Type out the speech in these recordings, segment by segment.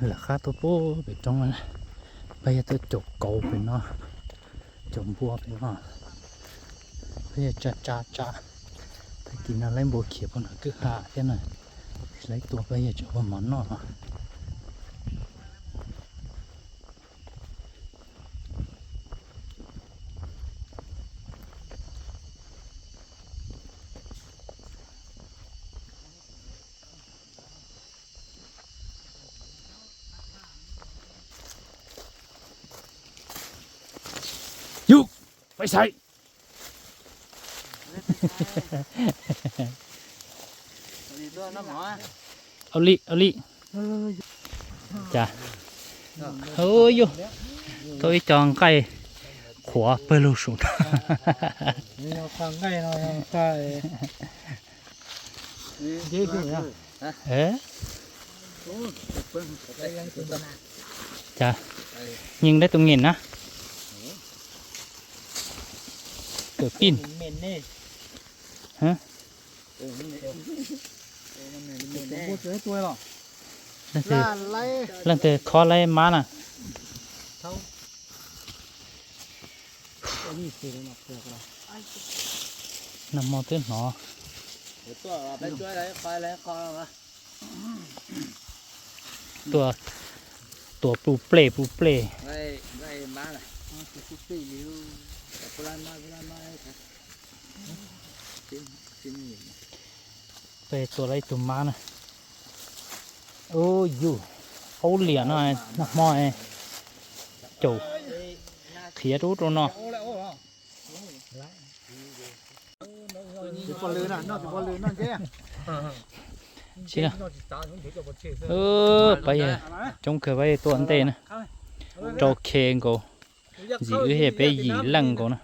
Lawv qab tuaj pem roob, peb yog tuaj caum kauv pem no, caum npua pem no. Peb yog tsa tsa tsa, tag kis no laib npua khiav puag nram kwj ha thiab na, laib tua peb yog tseem ua mov noj no. Yus, pais xaiv. Au li, au li. Cas, hu yus, tau ib co nqaij qhuav pawg lug saum no. Cas, nyeej dab tus ngees na. Kawm pij. Leej twg khob laib mab na? Nag hmo twb hnov. Tuaj, tuaj pluj plej pluj plej. Peb tua lawm ib tug mab na. Ub yus, aub liam no, nag hmo caum qhiav rau ub rau no. Pab yawg coob kawg, pab yawg tuaj ntej na, rau khe nkaus, ntxim wb thiaj peb yim leej nkaus na.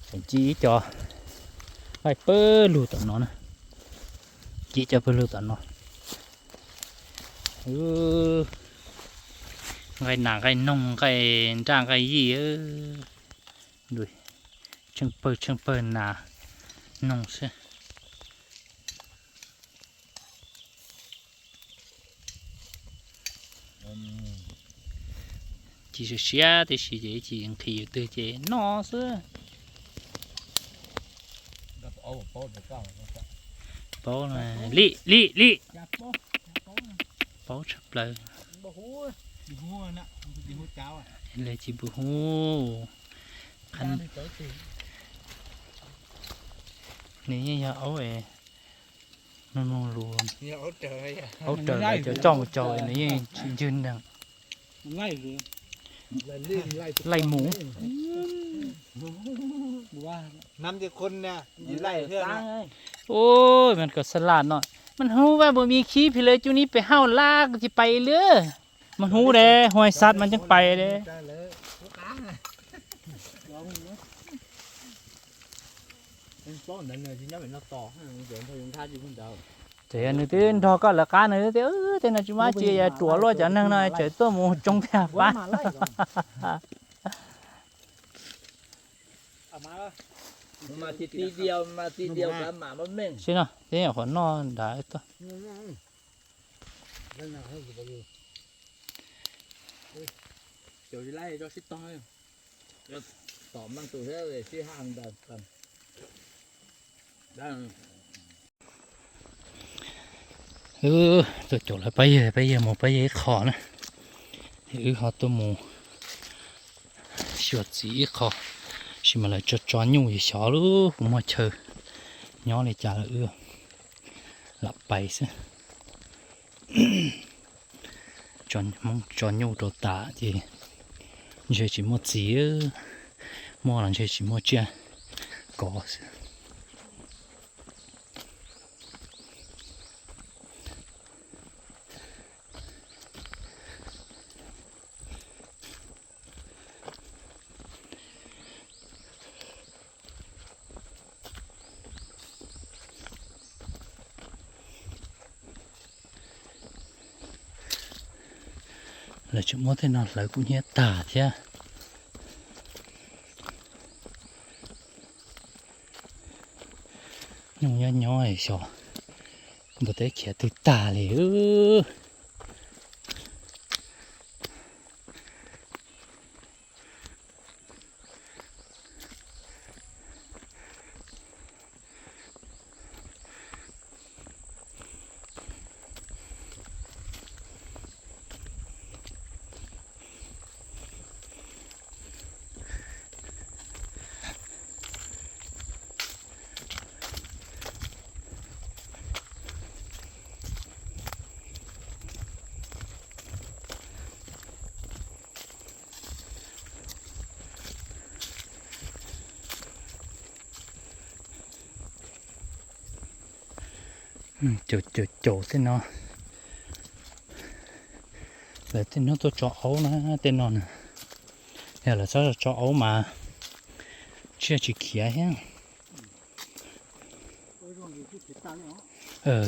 Tseem ci ib co nqaij pawg lug tom no na, ci ib co pawg lug tom no. Nqaij nas nqaij noog nqaij nraj nqaij yij, tsheej pawg tsheej pawg nas noog xwb. Ci siav siav tib si ces ci nqhis yus twg ces noj xwb. Paub, li li li. Paub tshaj plaws. Li tsis pub hu. Nws yeej yog aub es, nug nug lus, aub raws lawv cov coj mus caum nws yeej tsis ncwg nreeg. Laij mus. Ub, mas kom xa las no, mas hu vaj npua mi khib phim lawv cus ni pem hauj lab kuv tsis pais li. Mas hu de, hu xav mas yeej pais de. Ces yog nws twb nrog koj lawv qab nws tias, tej no tsis muaj tsi, yog ruam luaj cov neeg no tseem tuaj mus tsoo tiag pab. Sim no, tej nyuam qhuav noj nrad tuaj. Wb tuaj caum lawv pab yawg, pab yawg mus pab yawg ib qho na. Wb ho tuaj mus xyuas txiv ib qho, sis mas lawv tso tso nyuj xyov lub puas muaj chaw nyob li cas lawm, wb lam pais xwb. Hmoob tso nyuj rau tas ces ntshe tsis muaj txiv, muaj los ntshe tsis muaj tsiaj kov xwb. Lawv tseem muab tej no hlawv kub hnyiab tag thiab. Nyuj nyob nyob xyov npua teb khiav twg tag li. Caum caum caum tej no, lawv tej hnub tuaj tso aub na, tej no na. Yog lawv txhob tso aub mas tsiaj tsis khiav thiab.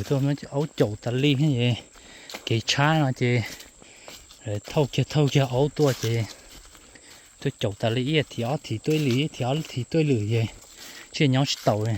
Tuaj muab aub caum tas li es kev tshab no ces lawv thauj kiag thauj kiag aub tuaj ces tuaj caum tas li ib thiv ob thiv tuaj ib lwm, ib thiv ob thiv tuaj ib lwm ces tsiaj nyob tsis taus li.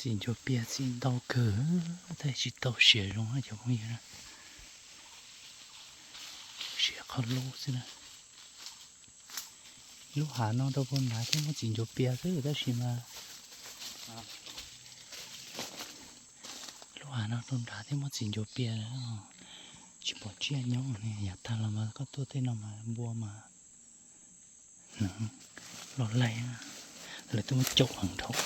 Txiv ncuav pias txiv ntau kawg, tab tsis tau siav zoo cov phooj ywg na. Siav qhov lub xwb na. Lub hav no rau puag nrad thiaj muaj txiv ncuav pias xwb tab sis mas lub hav no rau nrad thiaj muaj txiv ncuav pias. Tsis pom tsiaj nyob, yav tag los mas koj tuaj tej no mas npua mas loj laij, lawv twb muab caum heev dhau.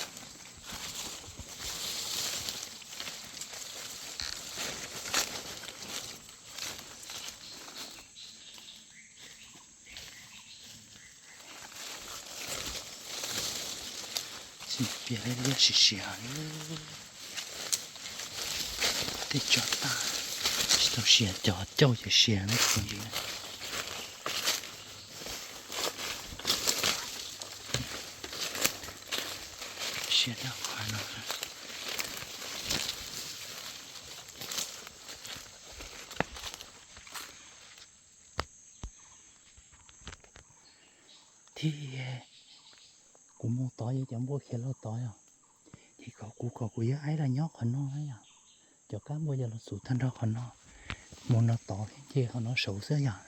Txiv ncuav pias liab liab siav siav, tej tso tag, tsis tau siav, cov cauj ces siav na. Siav nyob qhov no. Thiab kuv mus tod yog cov npua khiav los tod yog, ces kom kuv kom kuv yog aib los nyob qhov no na yog, cov kab npua yog los xub tag nrho qhov no, mus no tod thiab ces qhov no saud xwb yog.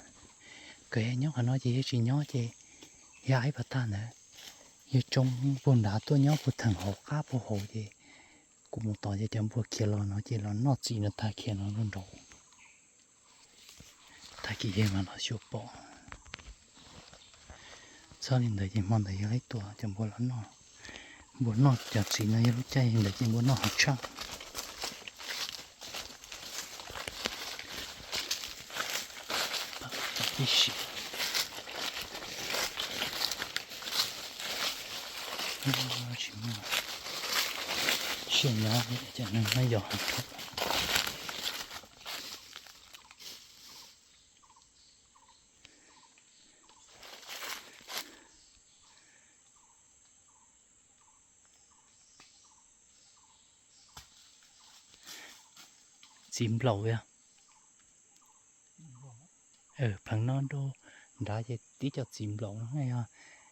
Kom yog nyob qhov no ces yog tsis nyob ces yog aib pas tag ntawd, yog tsoo puag nrad tuaj nyob puag theem hauv qab puag hauv ces kuv mus tod ces cov npua khiav los no ces los noj txiv no tag khiav no nraud. Tag kis yog mas los xyuas pom. Txhob li ntawd ces hmo ntawd yog ib tuas cov npua los noj, npua noj cov txiv no yog lub caij ntawd ces npua noj heev tshaj. Tib si tsis muaj tsiaj nyob, cov neeg nyob yos heev. Txiv nplaum yog, pleev no rau nrad ces tib co txiv nplaum no yog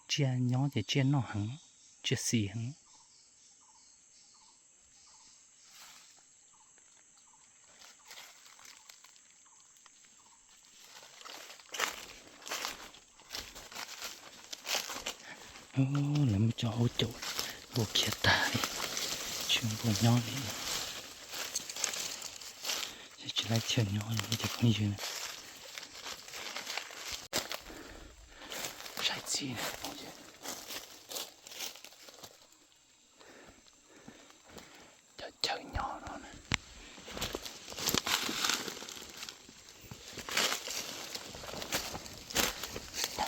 tsiaj nyob ces tsiaj noj heev, tsiaj xis heev. Lawv muab cov aub caum npua khiav tag li, tsis muaj npua nyob li. Tsis laib chaw nyob li cov phooj ywg. Saib txiv phooj ywg. Cov chaw nyob no na,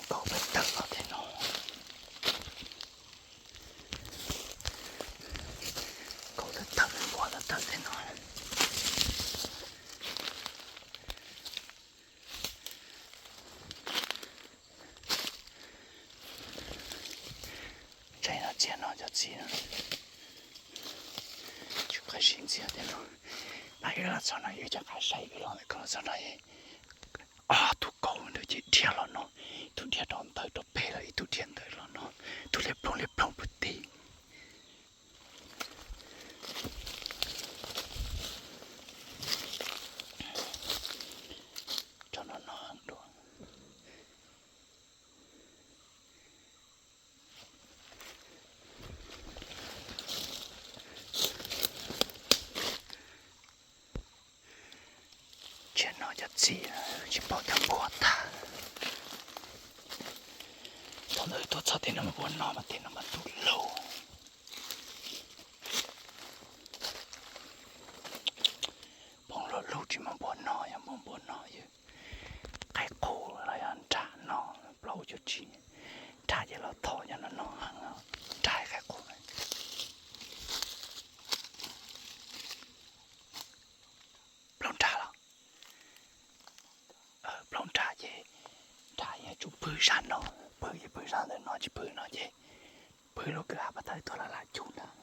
kaum tawm tawm los tej no, kaum tawm tawm npua tawm tawm tej no. Tseem no txiag no cov txiv no, tsis qab sib ntxias tej no. Pab wb los txog no wb cov qab saib wb los ntawm ko los txog no, ob tug kaus ntawd ces dhia los no, ib tug dhia rau ntawd rau pem lawm, ib tug dhia ntawd los no, ib tug liab ploog liab ploog puag tim. Tso no no heev dua. Tsiaj no cov txiv tsis pom cov npua tag. Thaum ntawd tuaj txog tej no mas npua no mas tej no mas ntuj lug. Poob luaj lug tsis muaj npua no, yog muaj npua no yog qaib qus los yog nraj no, plaub caug tsib. Nraj ces los thom nyob no no heev, nraj qaib qus. Plaub nraj los? Plaub nraj ces nraj yeej tsum pw sab no, pw ces pw sab ntawm no tsis pw no ces pw lub kwj ha pas thawj tuaj los lam cug nraj.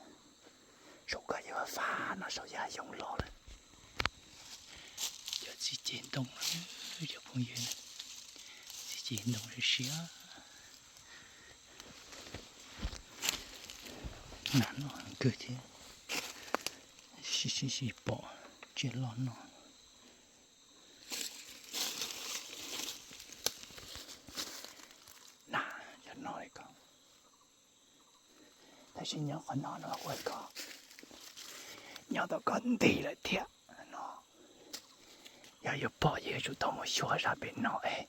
Saum ko ces fab fab no saum yaj xyoob los lawm. Cov txiv ceg ntoo, cov phooj ywg, txiv ceg ntoo siab siab. Nas no kawg thiab, sib sib sib pom tsiaj loj no. Nas cov no li ko, tab sis nyob qhov no no ua ko, nyob tom ko nti lawm thiab no. Yog yuav pom ces yuav tsum tau mus xyuas sab pem no es,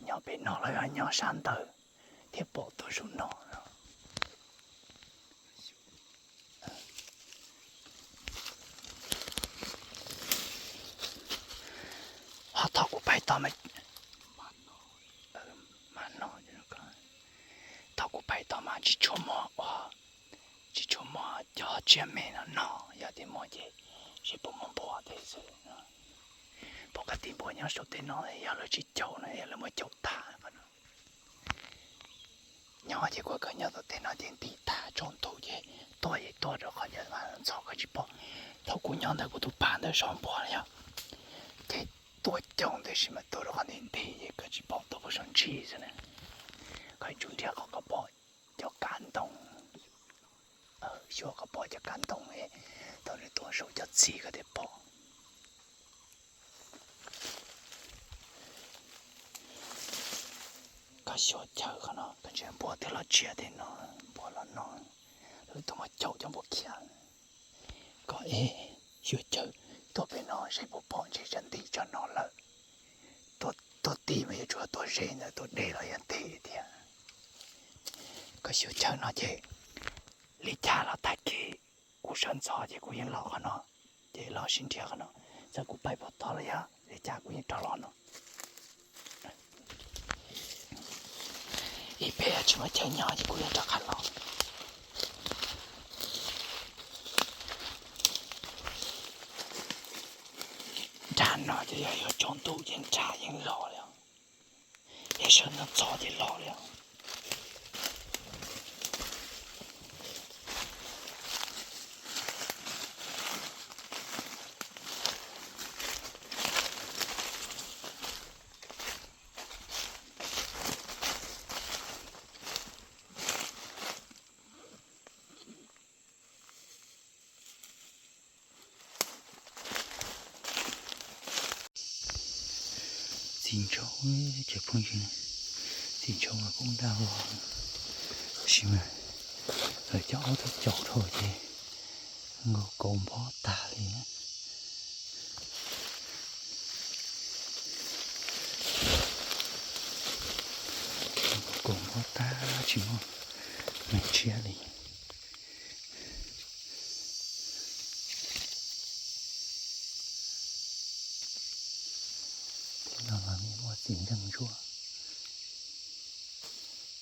nyob pem no los yog nyob sab ntawd thiaj pom tuaj zaum no. Ho thaum kuv pais tod mas, thaum kuv pais tod mas tsis tshua muaj ua, tsis tshua muaj cov tsiaj me no no, yog tias muaj ces seb puas muaj npua tej xwb. Pom kwv tij npua nyob saum tej no, yog lawv tsis caum no yog lawv muab caum tag qhov no. Nyob ces kuv kawg nyob tom tej no ces nti tag tsaus ntuj ces tuaj ces tuaj rau qhov ncauj mas ntxhov kawg tsis pom. Thaum kuv nyob ntawd kuv tus pam ntawd zov npua yog, ces tuaj caum tab sis mas tuaj rau qhov nti nti ces kawg tsis pom, tuaj puag saum ntsis xwb na. Koj tsum nrhiav qhov koj pom cov kab ntoo, xyuas koj pom cov kab ntoo, thaum nws tuaj saum cov txiv koj thiaj pom. Koj xyuas chaw qhov no, koj ntsia npua twb los tsiaj tej no, npua los no, lawv tuaj muab caum cov npua khiav. Koj es xyuas chaw tuaj pem no seb puas pom ntshe tsam nti tso no lawm. Tuaj tij mas yuav tsum tuaj ze ntawd tuaj de los yog nti thiab. Koj xyuas chaw no ces li cas los tag kis kuv sawv ntxov ces kuv yeej los qhov no, ces los sib nrhiav qhov no, txawm kuv pais puag tod los yog li cas kuv yeej rov los no. Ib pliag tsis muaj chaw nyob ces kuv yeej rov qab los. Nraj no ces yog yuav tsaus ntuj ces nraj yeej los li, yog sawv ntxov ntxov ces los li. Txiv ntshau, cov phooj ywg, txiv ntshau mas poob dag vog, tab sis mas lawv cov aub tuaj caum dhau ces nkaus kaus nphob tag li. Nkaus kaus nphob tag tsis muaj neeg tshiab li. Tej no mas muaj txiv nceej ntsuab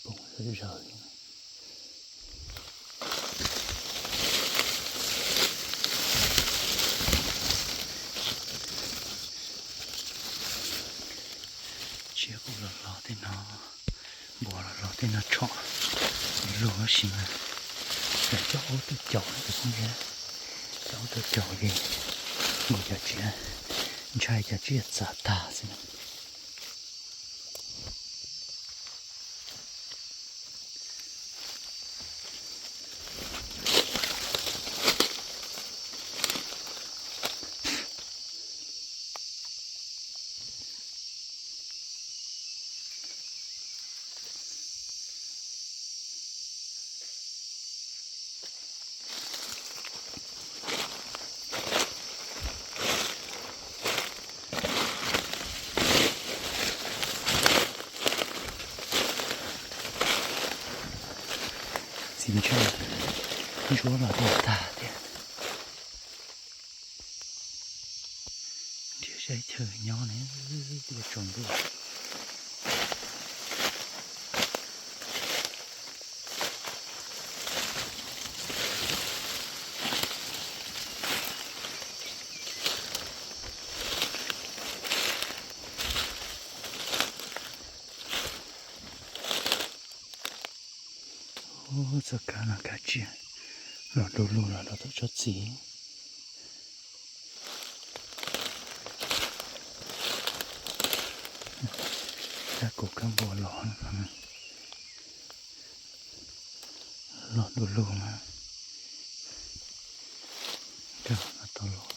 poob zawm zaws li. Tsiaj kuj los los tej no, npua los los tej no tshom luag tab sis mas cov aub tuaj caum no ces phooj ywg, cov aub tuaj caum ces nkaus cov tsiaj, ntshai cov tsiaj txav tag xwb na. Ntsuab los tag thiab. Nrhiav saib chaw nyob ne, ua tsaus ntuj. Txoj kab no kab tsiaj los du lug los rau tom tsob txiv. Kab kuv kab npua los, los du lug na. Kab no tau los.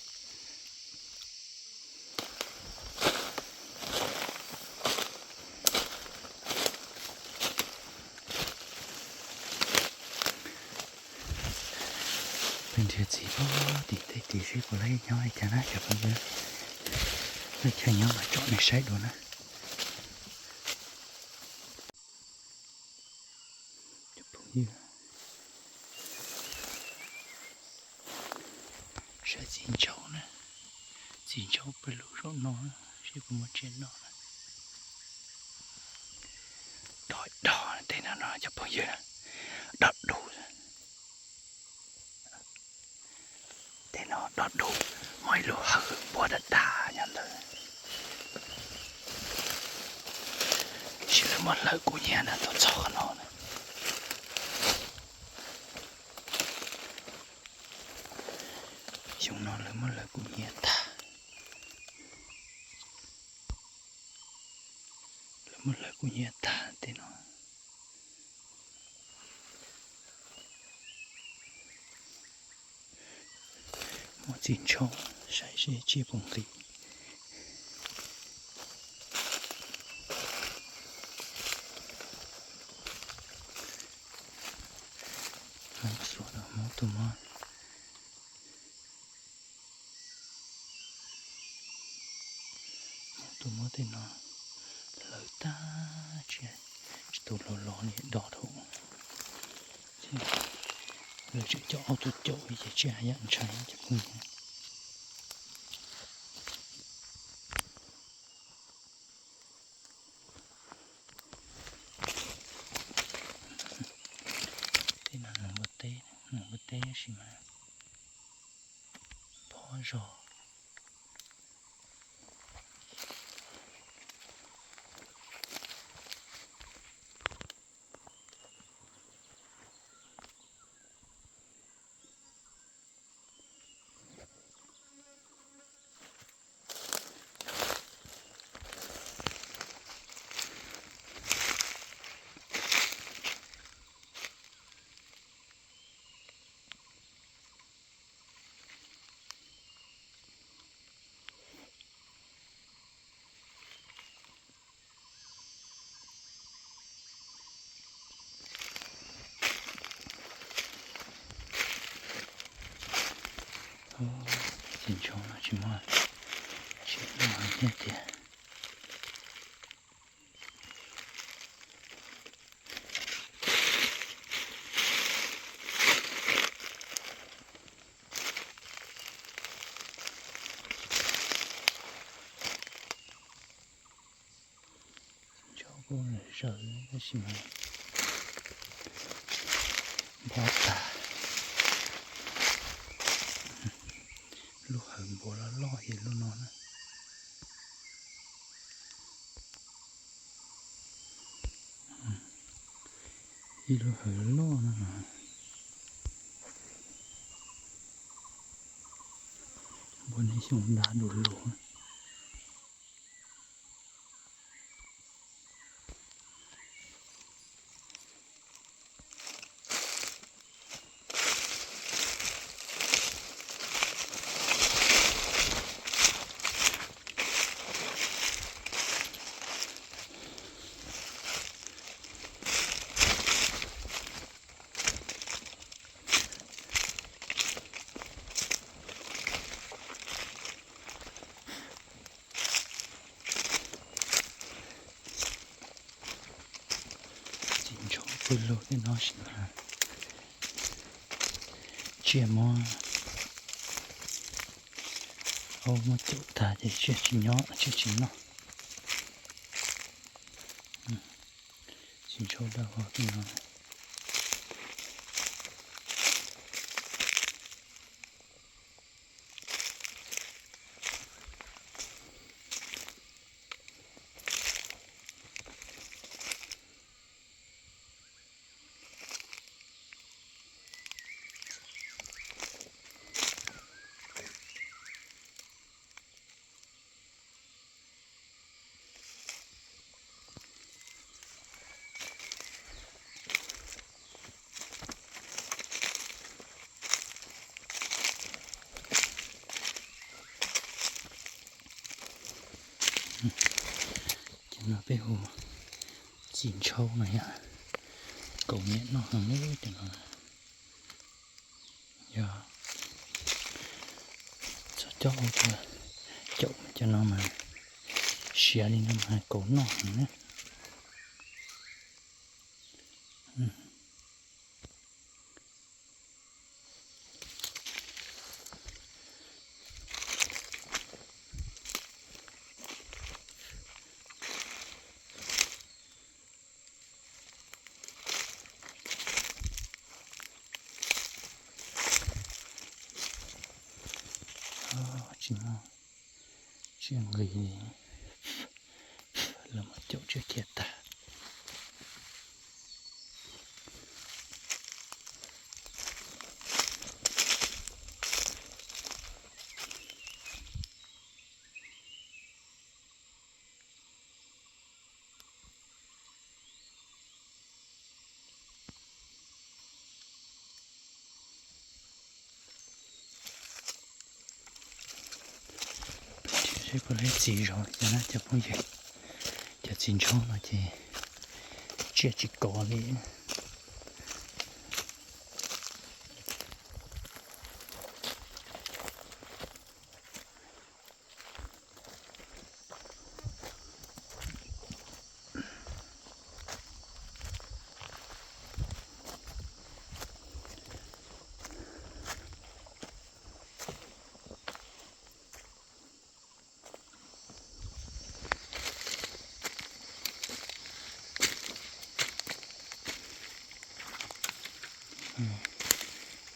Peb nrhiav txiv puag tim tej tid seb puas laib nyob li cas na cov phooj ywg. Laib chaw nyob mas tsom nej saib dua na. Cov phooj ywg, saib txiv ntsaub na, txiv ntsaub pawg lug zaum no, seb puas muaj tsiaj noj na. Dog dog tej no no cov phooj ywg, dog dug. Tej no dog dug, muaj ib lub hawv npua dag dag nyob ntawd. Tab sis lawv muab hlawv kub hnyiab na tuaj txog qhov no na. Xyoo no lawv muab hlawv kub hnyiab tag. Lawv muab hlawv kub hnyiab tag tej no. Muab txiv ntsaub saib seb tsiaj puas nqis. Hmoob xuas, hmoob tus mob, hmoob tus mob tej no hlawv tag, tsis, tsis tau los los li dog dhau. Lawv tseem coj ob tug caum ces tsiaj yam ntshai cov phooj ywg. Tej no npua teb, npua teb tab sis mas phob zog. Ces ntshov no tsis muaj, tsis muaj thiab tiag. Ntshov kuj zawv tab sis mas npog tag. Lub hawv npua loj loj ib lub no na. Ib lub hawv loj no, npua nej xyoo ntab du lug. Txiv ntshov pw lug tej no sim mas Tsiaj muab, aub muab caum tag ces tsiaj tsis nyob tsiaj tsis noj. Txiv ntshau dawb vog li no. Cov no peb hu txiv ntshau no yom. Kaus niam noj heev li cov no. Yog txhob coj ua caum cov no mas siav li no mas kaus noj heev na. Tsis muaj tsiaj nqis li, lawv muab caum tsiaj khiav tag. Seb puas laib txiv zov cov na cov phooj ywg. Cov txiv ntshau no ces tsiaj tsis kov li.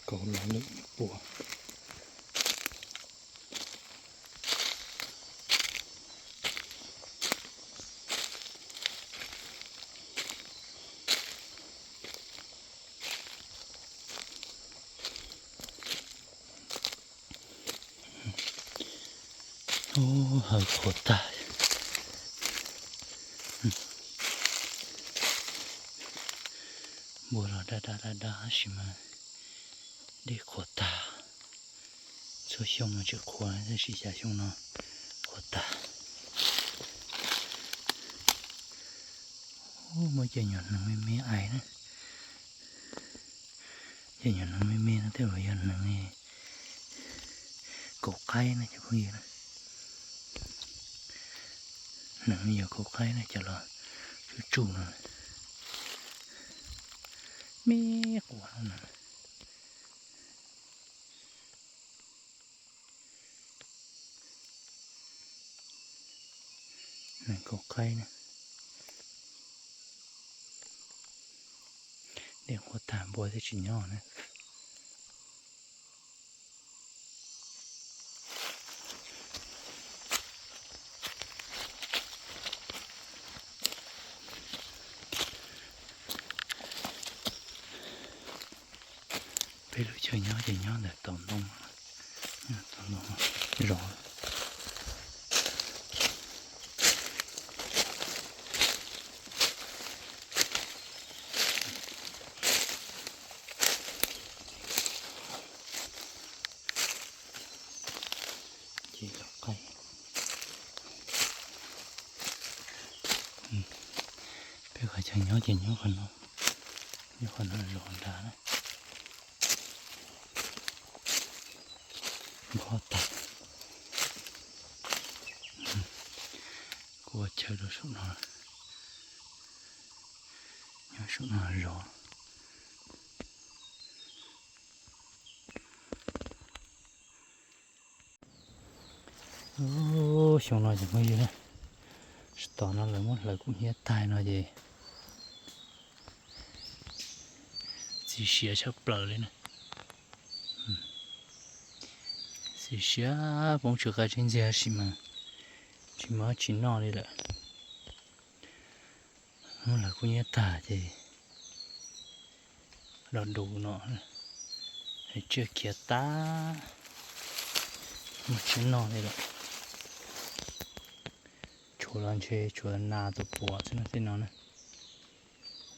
Kaus los lwm pua. Ub, hawv qhuav tag. Npua los daj daj daj daj tab sis mas dej qhuav tag. Txhua xyoo mas tsis qhuav tab sis xya xyoo no qhuav tag. Ub, muaj cov nyuam hneev me me ais na. Cov nyuam hneev me me no tej zaum yog hneev kaus qaib na cov phooj ywg na. Hneev yog kaus qaib na cov los tsuj tsuj no. Me quav no. Hneev kaus qaib na. Dej qhuav tag npua thiaj tsis nyob na. Peb lub chaw nyob ces nyob ntawm tom ntoo, tom ntoo zov. Ces los qaib. Peb qhov chaw nyob ces nyob qhov no, nyob qhov no zov nrad na. Npog tag. Kuv ua chaw rau saum no, nyob saum no zov. Ub, xyoo no ces phooj ywg na, tsis tos no lawv muab hlawv kub hnyiab tag no ces txiv siav tshaj plaws li na. Txiv siav poob tsis qab tsis ntxiag tab sis mas tsis muaj dab tsi noj li lawm. Muab hlawv kub hnyiab tag ces los dus no, tsiaj khiav tag, muaj tsiaj noj li lawm. Tshuav los ntshe tshuav nas tus puav xwb no tej no na.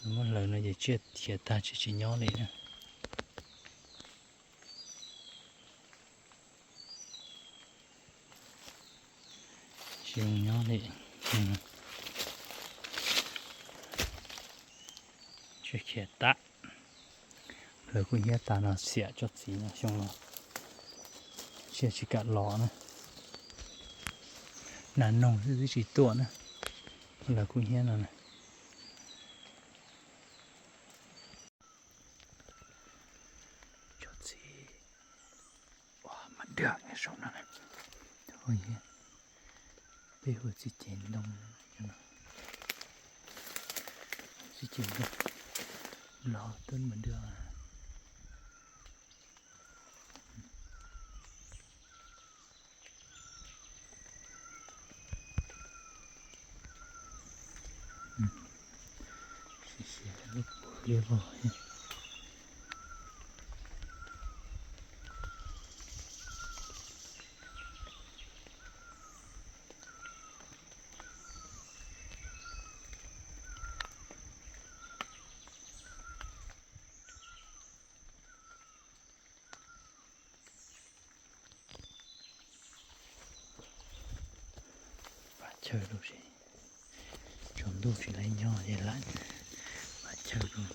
Muab hlawv no ces tsiaj khiav tag tsis tsis nyob li na. Tsis zoo nyob li. Tsiaj khiav tag. Hlawv kub hnyiab tag no xiam tso txiv no xyoo no tsiaj tsis kam los na. Nas noog xwb twb tsis tuaj na. Hlawv kub hnyiab no na. Tso txiv. Ua mas dag saum no. Peb hu txiv ceg ntoo, txiv ceg ntoo los twb mas dag. Siav siav lub puav liab vog. Pab chaw rau seb, tsaus ntuj tsis laib nyob ces lam pab chaw rau.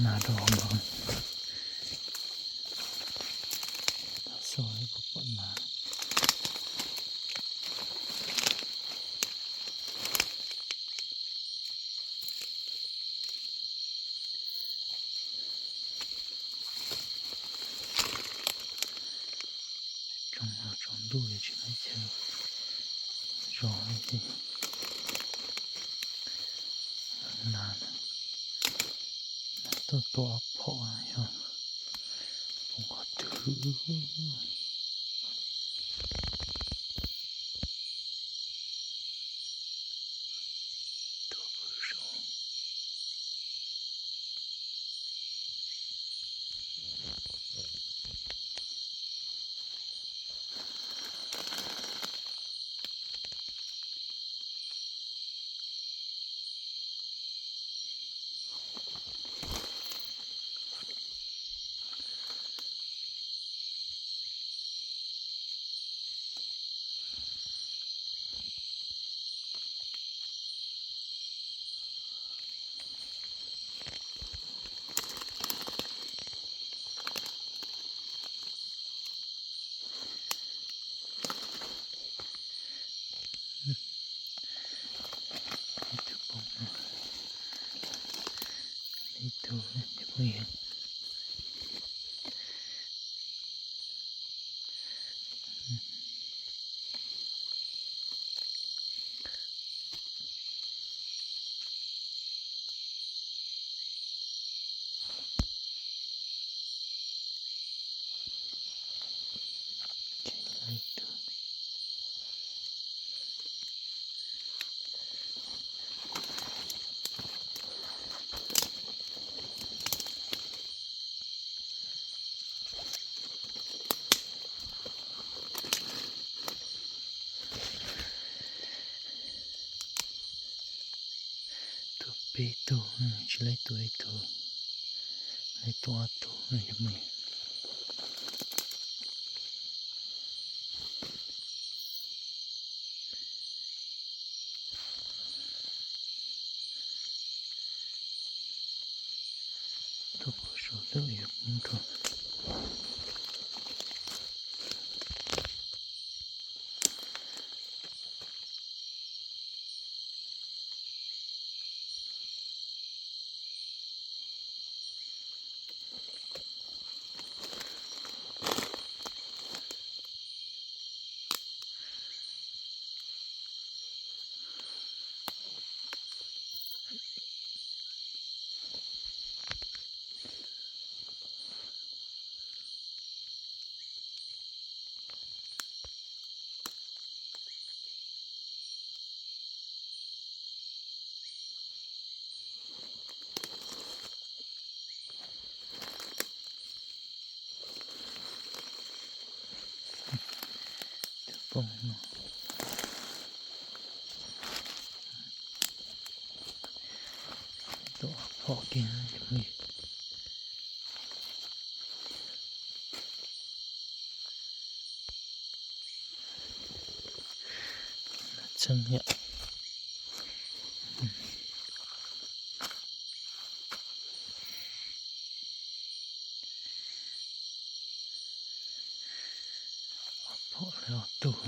Nas rau hauv no. Xauj puas pom nas. Tsaus ntuj tsis muaj chaw zov li. Nas, nas tuaj tua ob phom yog poob qhov twg. Ib tug poob no, ib tug cov phooj ywg. Tua peb tug, tsis laib tua ib tug, laib tua ob tug no yog me. Tuaj pom saum ntawm yuav poob rau. Cov poob no, tuaj ob phom kiag cov phooj ywg. Txheeb yom. Ob phom li ob tug.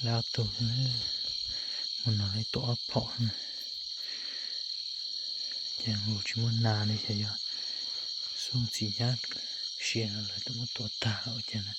Lawv ob tug, mus no lawv tuaj ob phom na. Ces hu tsis muaj nas li, xyov yog xyoo txiv nyab sia no lawv twb muab tua tag lawm ua cas na.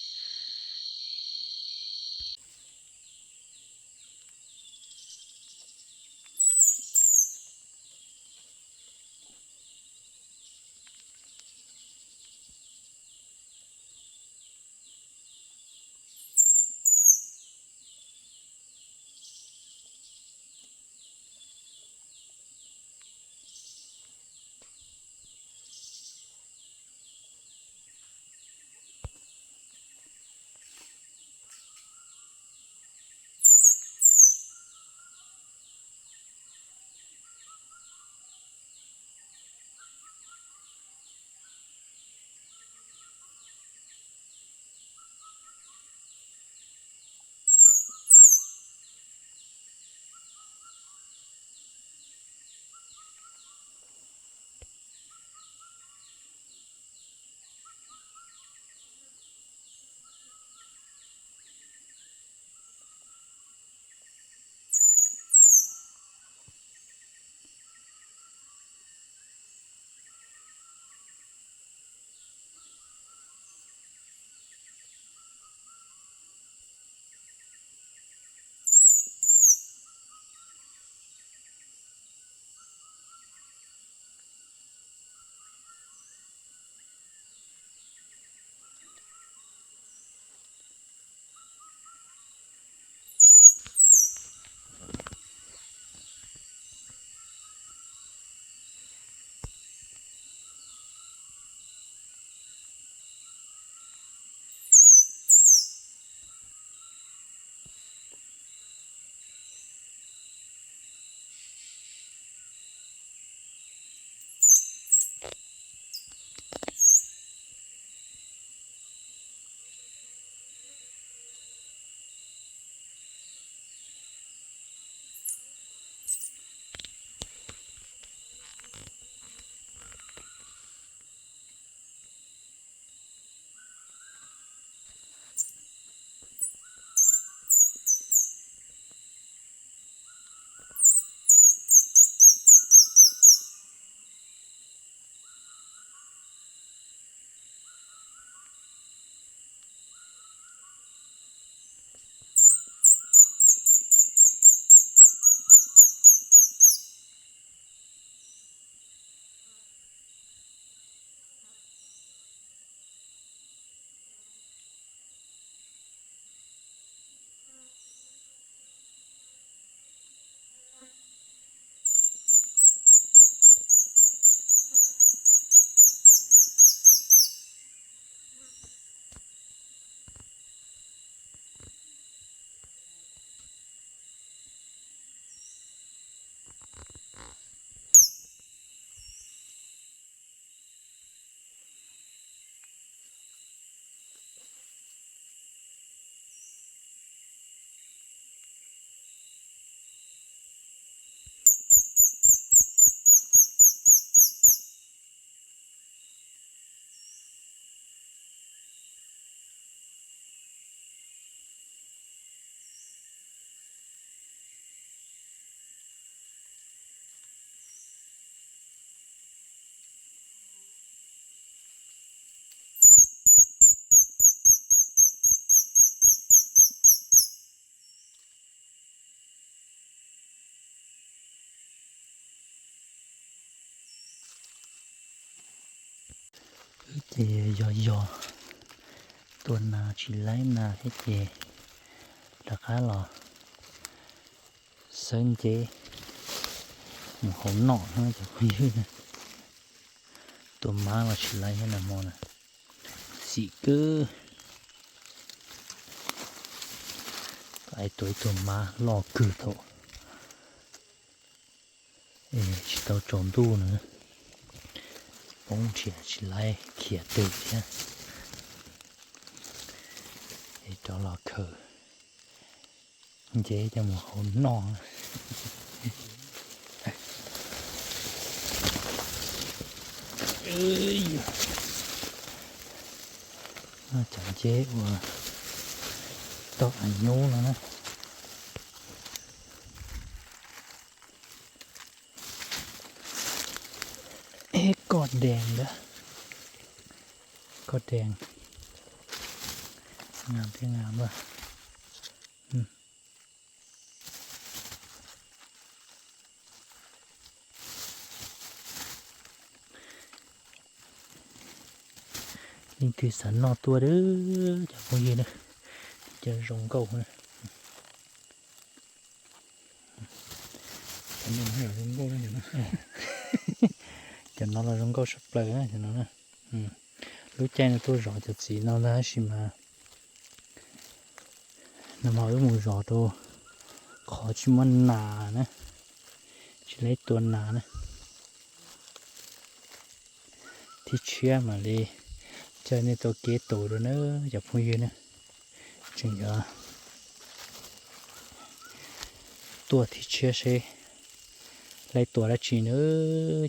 Ces yog yog tua nas tsis laib nas thiab ces rov qab los xawb nceb mus hauv noj no cov phooj ywg. Tua mab los tsis laib thiab nag hmo na, xim kawg. Tua ib tug mab loj kawg thaum tsis tau tsaus ntuj na, poob nrhiav tsis laib khiav twg thiab. Es rov los khaws nceb coj mus hauv noj. Noj cov nceb uas tau as nyub no na. Eb, koj dees ntag, koj dees, ngam thiab ngam npawg. Leej twg xav noj tuaj a cov phooj ywg na, cov zoo nkauj. Cov no los zoo nkauj sab plaws no. Lub caij no tuaj zov cov txiv no tab sis mas nag hmo wb mus zov rau qhov tsis muaj nas na, tsis laib tua nas na. Thib tshiab mam li coj nej tuaj kev tus dua na cov phooj ywg na. Tseem yuav tuaj thib tshiab seb laib tua dab tsi na,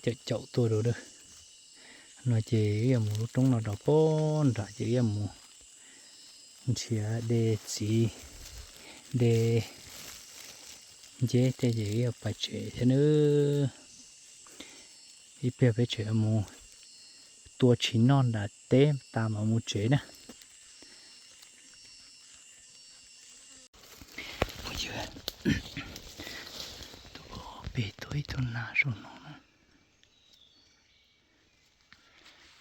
caum caum tuaj dua. No ces wb yuav mus lub roob no rau pem nram ces wb yuav mus nrhiav de txiv de nceb tej ces wb yuav pais tsev thiab nawb. Ib pliag peb tseem mus tua tshis noj nram teb tas mam mus tsev na. Peb tuaj ib tug nas saum no na.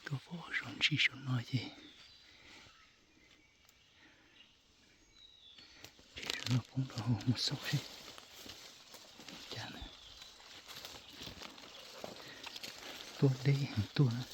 Tuaj pom saum ntsis saum no ces, saum no poob rau hauv mus xauj seb cas na. Tuaj deb heev tuaj na.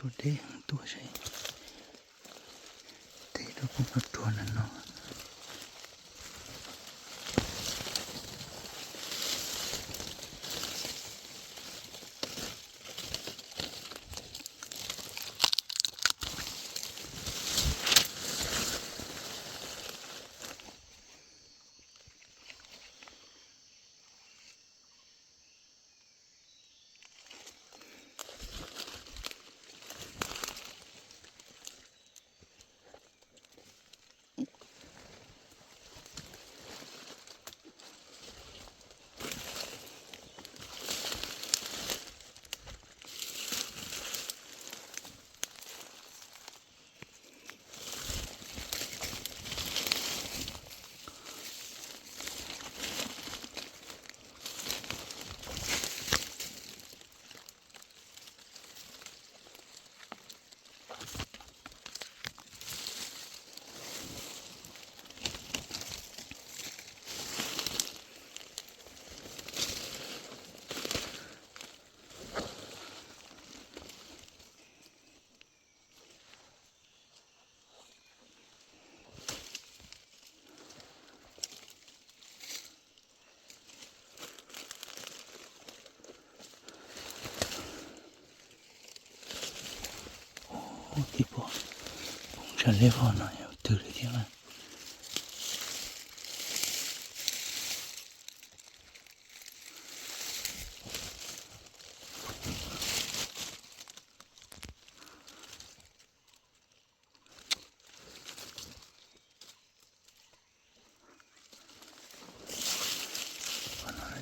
Tuaj deb heev tuaj seb, tej rau poob rau ruag na no. Ub, tib pob poob tshaj leb vog no yog twg li thiab na.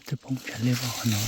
Twb poob tshav liab vog no.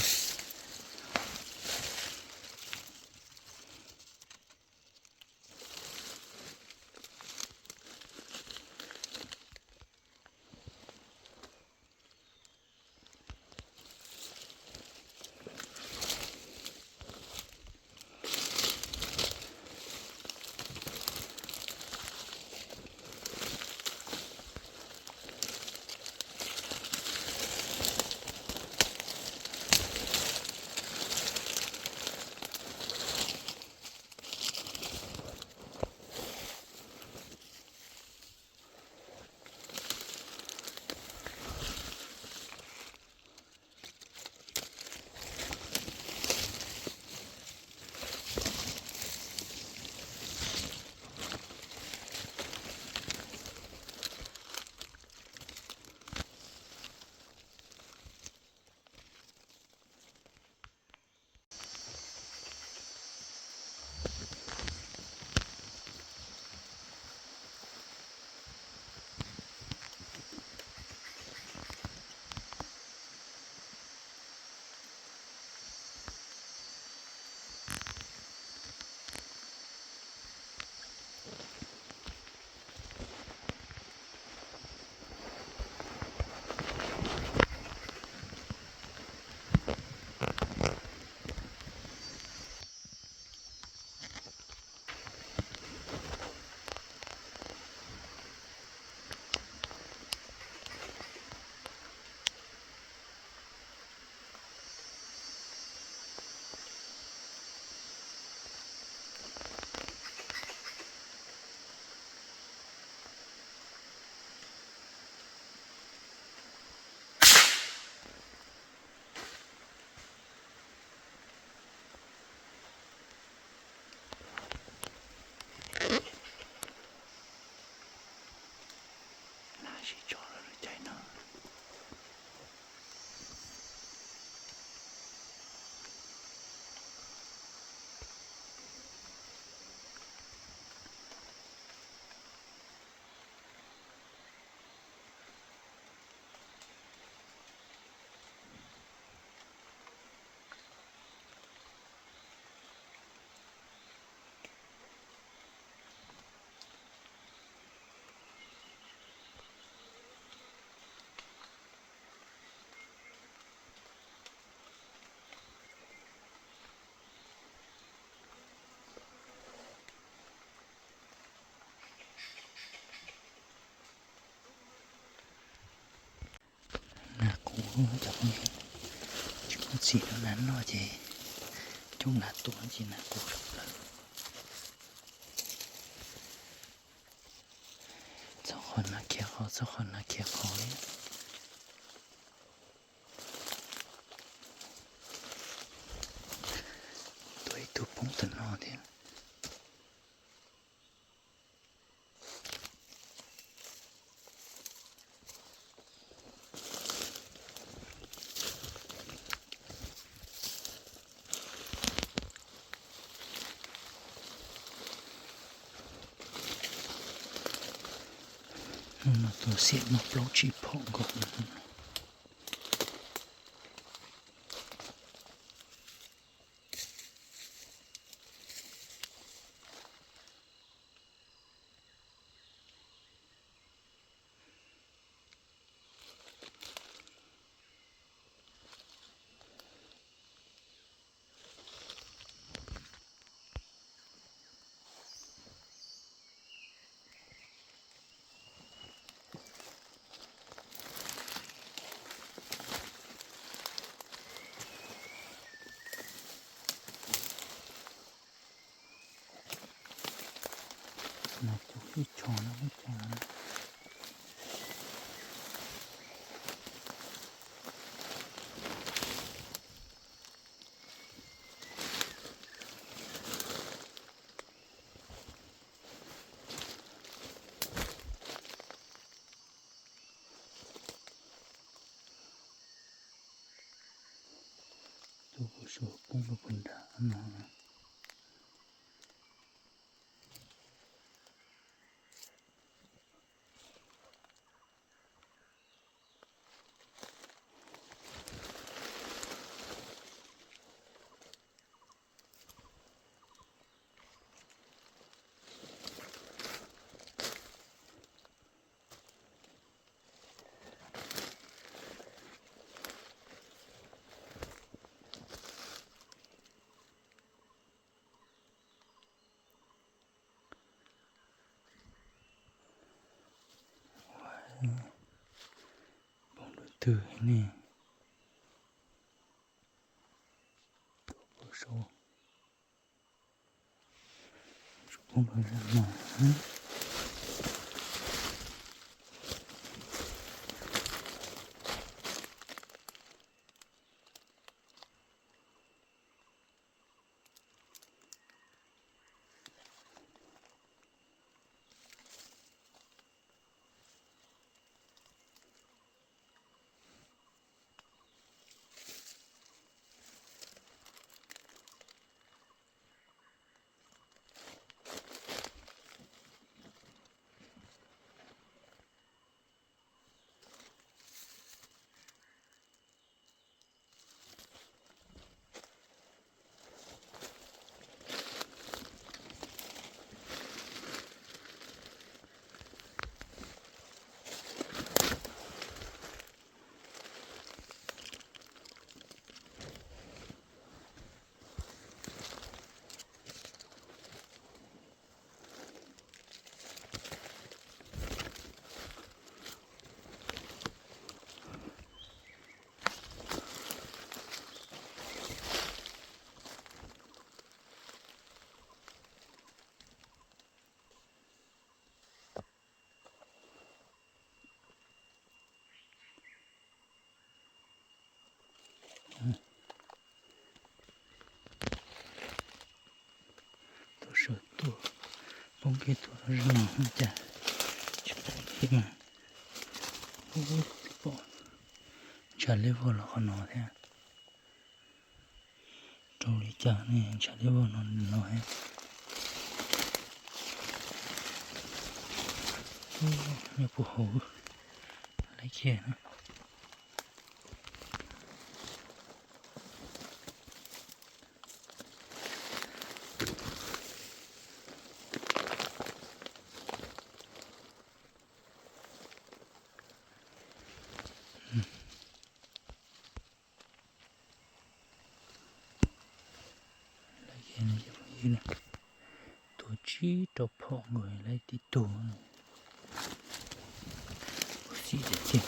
Nag sib tso lawm cai no. Nag qus, cov phooj ywg, tsis muaj txiv rau nag noj ces coob nag tuaj ces nag qus sawv plaws. Txhob qhov nag khiav qhov, txhob qhov nag khiav qhov li. Tuaj ib tug poob tam no thiab. Hnub no tuaj xiam muaj plaub tsib phom nkaus no. Nag coob ib tsoom no ib tsoom no. Tus kuv suav poob rau puag nram no. twg ne. Tuaj pom saud. Poob rau zaj no. Tuaj sawv tuaj, poob kiag tuaj zaj no cas tsis pom thiab mas. Pom ntshav liab vog los qhov no thiab. Rau li cas ne, ntshav liab vog no no thiab. Nyob puag hauv lawm kiag na. Lawv tus tsib rau phom nkaus lawv tib tug. Xim tiag tiag.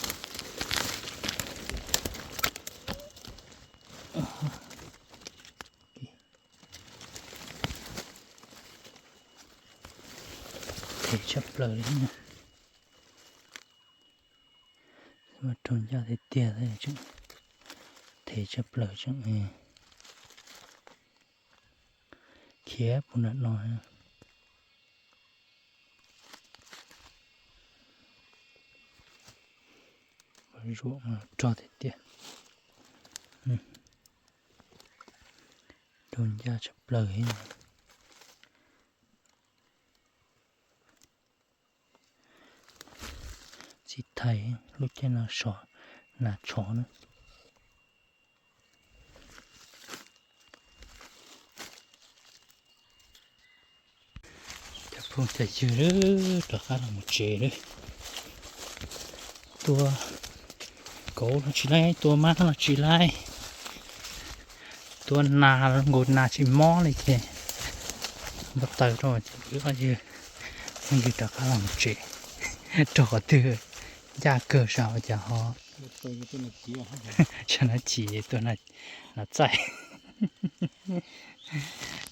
Them tshaj plaws li. Mas raug ncaj tiag tiag, them tshaj plaws tseem khiav puag nram no. Zuam mas rog tiag tiag. Raug ncaj tshaj plaws. Txiv thais lub caij no sov nas tshov na. Cov phooj cov ywg, rov qab los mus tsev lawm. Tua kauv los tsis laib, tua mab los tsis laib, tua nas nkaus nas tsis mob li ces npau taws rau ces wb ob yawg phooj ywg rov qab los mus tsev. Rau qhov twg ncaj kawg sav ua cas ho, sav nas chim tua nas txaij,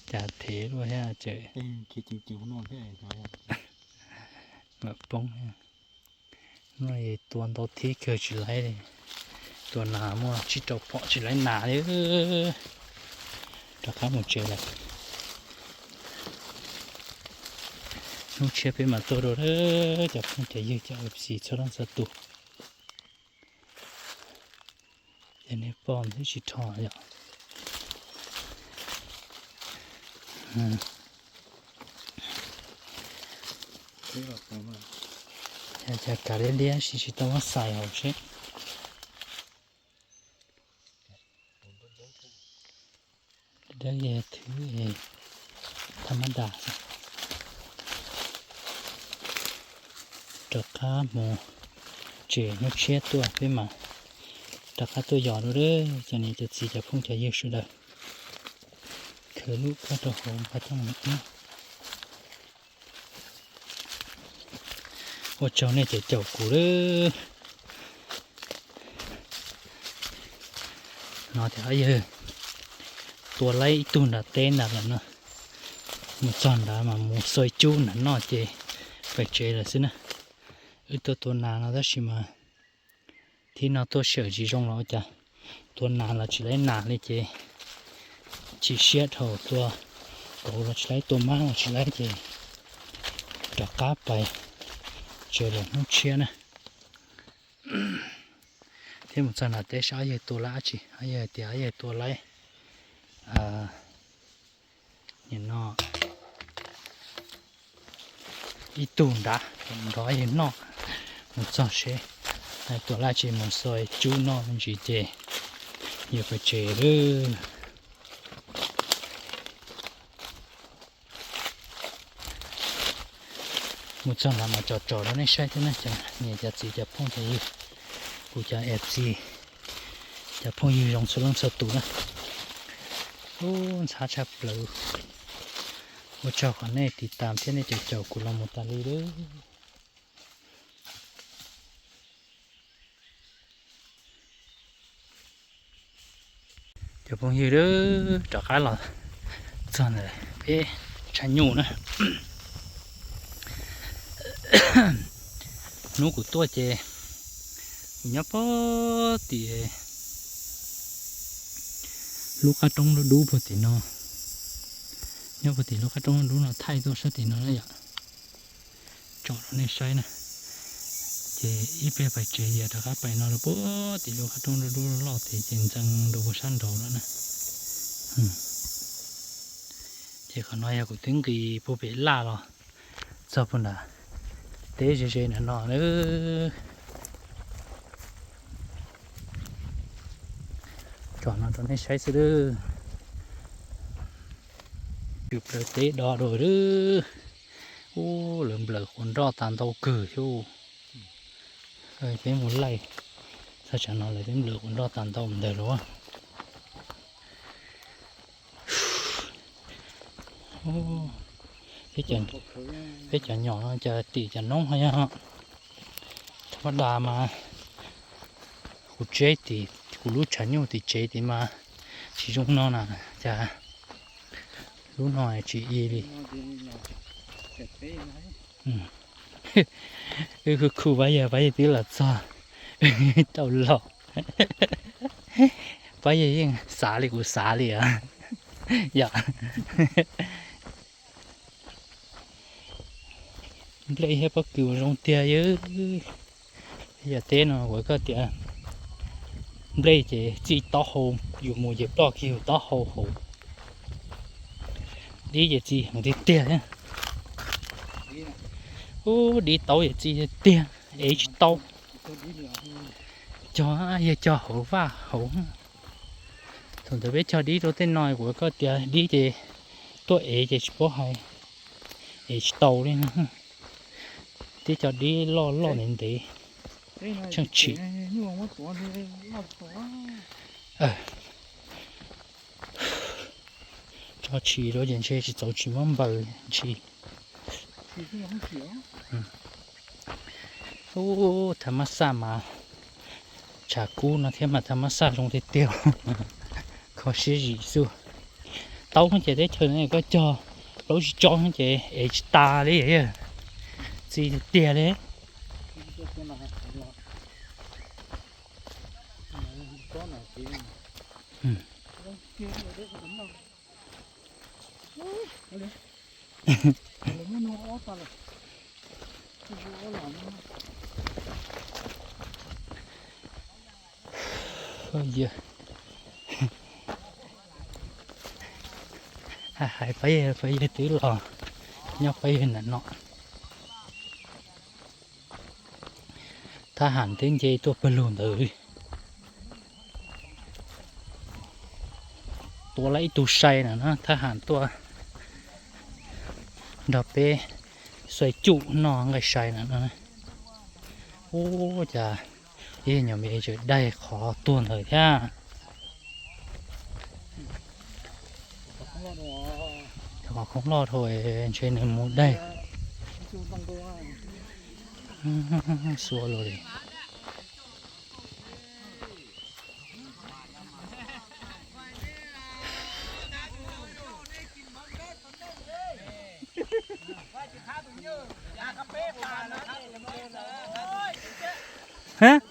cas thev luaj thiab ces mam poob. Hnub no tua ntau thiab kawg tsis laib li. Tua nas muaj tsib rau phom tsis laib nas li. Rov qab mus tsev lawm. Hnub tshiab peb mam tuaj dua cov phooj cov ywg cov ua si txhua leej txhua tus. Ces nej pom twb tsis rho yom. Cas kav liab liab tsis tsis tau muab xais hauv seb. Dawb yog thwv thab mab das. Rov qab mus tsev, hnub tshiab tuaj peb mam rov qab tuaj yos dua. Cov niam cov txiv cov phooj cov ywg sawv daws, khwv lub koj rau hauv nqa coj mus ib. Ua tsaug nej cov caum kuv lawm. No tias yawg tua laib ib tug nram teb ntawd lawm no, mus txog nrad mas mus xuas cub nram no ces pais tsev lawm xwb na. Wb tuaj tua nas no tab sis mas thib no tuaj sij hawm tsis zoo los ua cas, tua nas los tsis laib nas li ces chim siab dhau, tua kauv los tsis laib, tua mab los tsis laib ces rov qab pais tsev lawm hnub tshiab na. Thiab mus txog nram teb saib ob yawg tua laib dab tsi, ob yawg tias ob yawg tua laib no ib tug nrad, nrog ob yawg noj. Mus txog seb tua laib dab tsi, mus xuas cub noj me ntsis ces yuav pais tsev lawm. Mus txog nrad mas tsom tsom rau nej saib thiab na, cov niam cov txiv cov phooj cov ywg, kuv cov F C, cov phooj ywg zoo txhua leej txhua tus na. Ub, ntxhab tshaj plaws. Ua tsaug qhov nej tiv tam thiab nej caum caum kuv los mus tas li lawm. Cov phooj ywg, rov qab los txog ntawm peb tshav nyuj na. Hnub kuv tuaj ces kuv nyob puag tim lub qab roob dub dub puag tim no, nyob puag tim lub qab roob dub dub no thaij tuaj sab tim no na yom. Tsom rau nej saib na. Ces ib pliag pais tsev ces rov qab pais no rau puag tim lub qab roob dub dub loj tid ces ntxeev rau puag sab nraud lawm na. Ces qhov no yog kuv twb nqis puag pem laj los txog puag nram teb ze ze nram no na. Tsom no rau nej saib xwb lawm. Tshwm plaws teb do dua lawm. Ub, lawv nplawm quas nroj tas ntau kawg thiab. Peb mus laij txog tsam no lawv twb nplawm quas nroj tas ntau ntawd lawm. Peb cov nyom no cas tim cov noob ho yog. Thaj mab das mas kuv tsev tim, kuv lub tshav nyuj tim tsev tim mas tsis zoo no na, cas lub no tsis i li. Wb khu khu Pab Yawg, Pab Yawg twb los txog tau los. Pab Yawg yeej xav li kuv xav li os. Yog nplej thiab pob kws ua zoo tiag yawg. Yog teb no kuv koj tias nplej ces txij taub hau yus mus ces ploj kiag yus taub hau hauv. Dib ces txi heev tiag tiag thiab. Ub, dib taub ces txi tiag tiag, ev tsis tau. Cog, yog cog hauv vaj hauv. Thaum ntawd peb cog dib rau tej no kuv koj tias dib ces tuaj ev ces tsis paub hais, ev tsis tau li. Tib co dib loj loj ntev ntev, tsheej tshim. Tso tshis rau ces ntshe tsis txaus tshis muab npaws ntshis. Ub, thaj mab xaj mas tshav kub no thiab mas thaj mab xaj zoo tiag tiag. Kho siab zim xwb. Taub ces teb chaws no koj cog plaub tsib tsob ces ev tsis tas li, txi tiag tiag li. Hais Pab Yawg, Pab Yawg twb los nyob Pab Yawg ntawm no. Thab ham twb nce tuaj pawg lug ntawd. Tua lawm ib tug sai na, thab ham tuaj nrog peb xuas cuj noj nqaij sai na. Ub, cas ib nyuag me tseem daig qhov tuag ntawd thiab. Qhov khoob loj dhau ntshe nws mus daig. Xua los li. Hab,